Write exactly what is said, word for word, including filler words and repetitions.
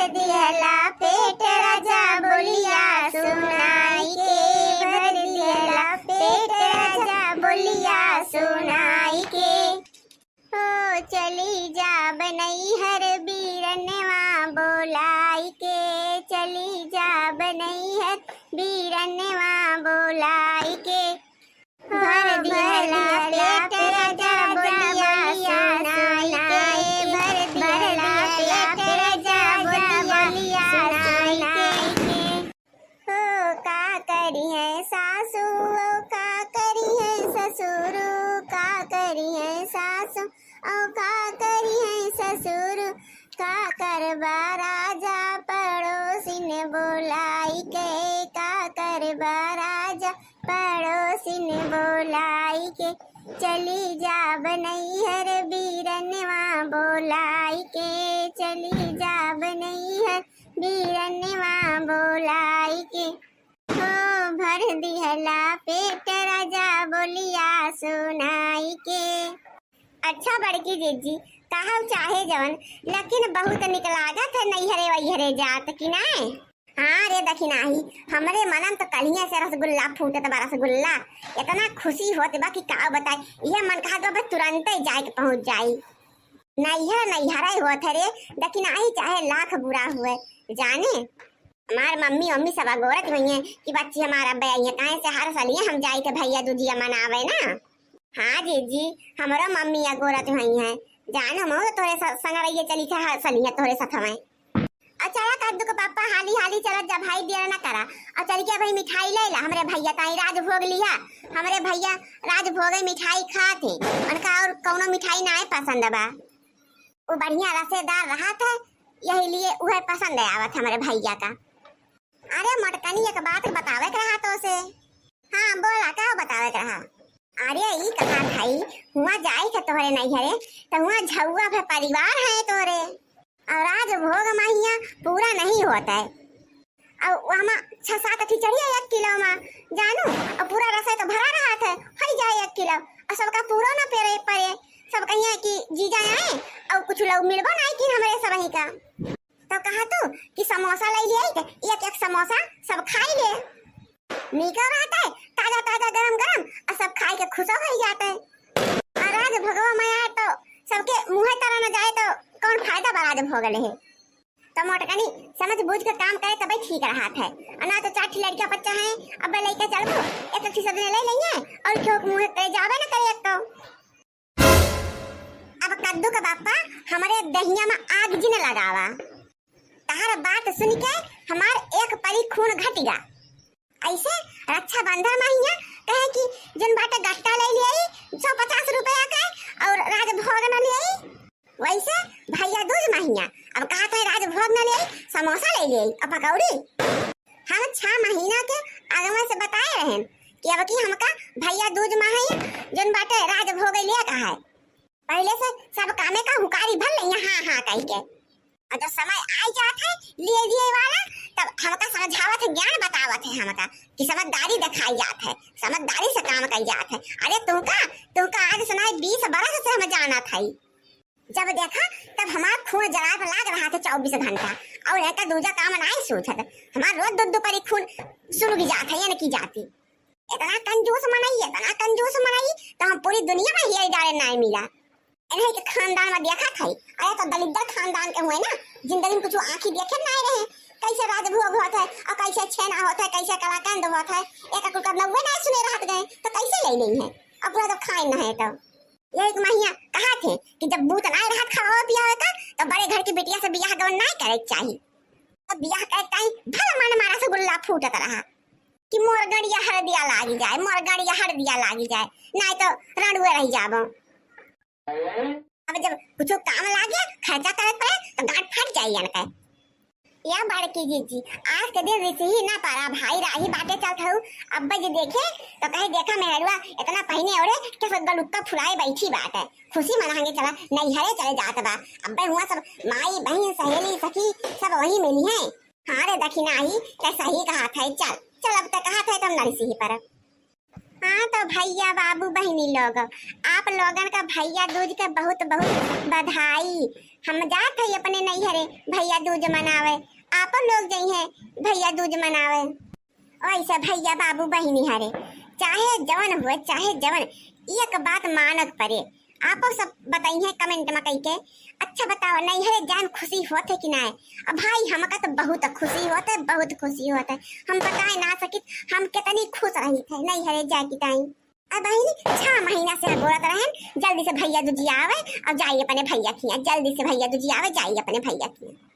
दिहला पेट राजा बोलिया सुनाई के, भर दिहला पेट राजा बोलिया सुनाई के। ओ चली जाब नैहर बीरनवा बोलाई के, चली जाब नैहर बीरनवा बोलाई के। भर दिहला पेट राजा बोलिया सुनाई के, भर दिहला पेट राजा बोलिया सुनाई के। ओ का करिहैं सासू, ओ का करिहैं ससुर, का करिहैं सासू, ओ का करिहैं ससुर, का करबा राजा पड़ोसिन बोलाई के, का करबा राजा पड़ोसिन बोलाई के। चली जाब नैहर बीरनवा बोलाई के, चली जाब नैहर बीरनवा बोलाई के। ओ भर दिहला पेट राजा बोलिया सुनाई के। अच्छा बड़की जीजी, कहव चाहे जवन, लेकिन बहुत निक लागत है नैहरे वैहरे जात कि नाय? हाँ रे दखिनाही, हमरे मनम तो कलिया से रसगुल्ला फूटत बा, रसगुल्ला। इतना खुशी होत बा कि का बताई, यह मन कहत बा बस तुरंते जाए के पहुँच जाई। नैहर नैहरे होत है रे दखिनाही, चाहे लाख बुरा हुए। जाने हमार मम्मी मम्मी सब अगोरत हुई हैं कि बच्ची हमारा अब्बे आई है, काहे से हर सलिए हम जाई थे भैया दूजिया मनावे ना। हाँ जीजी, हमरो मम्मी अगोरत हुई हैं। जानो मऊ तो तोरे स-, संग रहिए चली थे हर सलिए तोरे साथ हमें। अच्छा कद्दू के पापा, हाली हाली चलत जा भाई, देर ना करा। और चल के भाई मिठाई ले ला, हमरे भैया ताई राजभोग लिहा। हमरे भैया राजभोग मिठाई खात है, उनका और कौनो मिठाई ना पसंद बा। वो बढ़िया रसेदार रहत है, यही लिए उहे पसंद आवत हमरे भैया का। अरे मोटकनी, एक बात बतावे के रहा तो से। हाँ बोला, का बतावे के रहा? अरे ई कहा भाई, हुआ जाए के तोहरे नैहरे, तो हुआ झउआ भे परिवार है तोहरे। और राजभोग महिया पूरा नहीं होत है। और वहाँ छह सात अठी चढ़िया एक किलो मा, जानू, और पूरा रसोई तो भरा रहत है, हो जाए एक किलो, और सबका पूरा ना पेरे पड़े। सब कहिए कि जीजा आए, और कुछ लोग मिलबो ना कि हमरे सब ही का। तो कहा तू कि समोसा ले लिए, एक एक समोसा सब खाई ले। नीको रहत है, ताजा ताजा गरम गरम, और सब खाई के खुशो हो जात है। और राजभोगवा में आए तो सबके मुँहे तरा न जाए तो कौन फायदा बा राजभोग ले है। तो मोटकनी समझ बूझ के काम करे तबे ठीक रहत है, और ना तो चार ठी लड़कियां बच्चा हैं, अब लेके चलबो, एक एक ठे सबने ले लेंगे, और क्यों मुँहे करे जावे न करे एक तो। अब कद्दू का बापा हमरे दहिया में आग जिन लगावा। तहार बात सुन के हमार एक परी खून घटिगा। ऐसे रक्षाबंधन महिया कहे कि जन बाटे गट्टा ले लिया सौ पचास रुपया के और राजभोग न लिया, वैसे भैया दूज महिया अब कहा था राजभोग न लिया, समोसा ले लिया और पकौड़ी। हम छह महीना के आगमन से बताए रहन कि अब की हमका भैया दूज महिया जन बाटे राजभोग लिया कहा है। पहले से सब कामे का हुकारी भर ले हाँ हाँ कह के। और जब समय आई जात है लिए लिए वाला, तब हमका समझावत है, ज्ञान बतावत है हमका कि समझदारी दिखाई जात है, समझदारी से काम कई जात है। अरे तुमका, तुमका आज सुनाई बीस बरस से हम जानत है। जब देखा तब हमार खून जलाए पर लाग रहा था चौबीस घंटा, और एकर दूजा काम नाई सूझत। हमार रोज दो दो परी खून सुलग जात है, ये न की जाती। इतना कंजूस मनई, इतना कंजूस मनई, तो हम पूरी दुनिया में हियल डाले नाई मिला। इन्हें के खानदान में देखा था, अरे तो दलिद्दर खानदान के हुए ना, जिंदगी में कुछ आँखी देखे नाई रहे, कैसे राजभोग होत है और कैसे छेना होत है, कैसे कलाकंद होत है, एक कुल का नौवे नाई सुने रहत गए, तो कैसे ले लेई है? अब पूरा तो खाए ना है तो। ये एक महिया कहा थे कि जब बूत नाई रहत खावा पियावे का, तो बड़े घर की बिटिया से बियाह गवन नाई करे के चाही। तो बियाह करे टाइम भला मन मारा से गुल्ला फूटत रहा कि मोर गड़िया हर दिया लागी जाए, मोर गड़िया हर दिया लागी जाए, नाई तो रणुए रह जाबो। अब जब कुछ काम लागे, खर्चा करे पड़े, तो गांठ फट जाई इनके। या बड़की जीजी, आज के दिन रिसही ना पारा भाई राही बाटे चलत हऊ। अब्बा जी देखे तो कहे, "देखा मेहरुआ, इतना पहिने ओढ़े के सब गलुक्का फुलाए बैठी बाटे, खुशी मनाएंगे, चला नैहरे चले जात बा।" अब्बे हुआ सब माई, बहन, सहेली, सखी सब वहीं मिली हैं। हाँ रे दखिनाही, ते सही कहा था, चल, चल अब ते कहा था तब न रिसही पर। हाँ, तो भैया, बाबू, बहिनी लोग, आप लोगन का भैया दूज के बहुत बहुत बधाई। हम जात हई अपने नैहरे भैया दूज मनावे, आपो लोग जइहे भैया दूज मनावे। ओइसे भैया, बाबू, बहिनी हरे, चाहे जवन हुए, चाहे जवन, एक बात मानक परे, आपो सब बताइहे comment में कइके। अच्छा बताओ, नैहरे जाए में खुशी होत है कि ना? अब भाई, हमका तो बहुत खुशी होत है, बहुत खुशी होत है। हम बताए ना सकित हम कितनी खुश रही थे नैहरे जाए की टाइम। अब बहिनी, छह महीना से अगोरत रहन, जल्दी से भैया दूजिया आवे और जाई अपने भैया किया, जल्दी से भैया दूजिया आवे, जाई अपने भैया किया।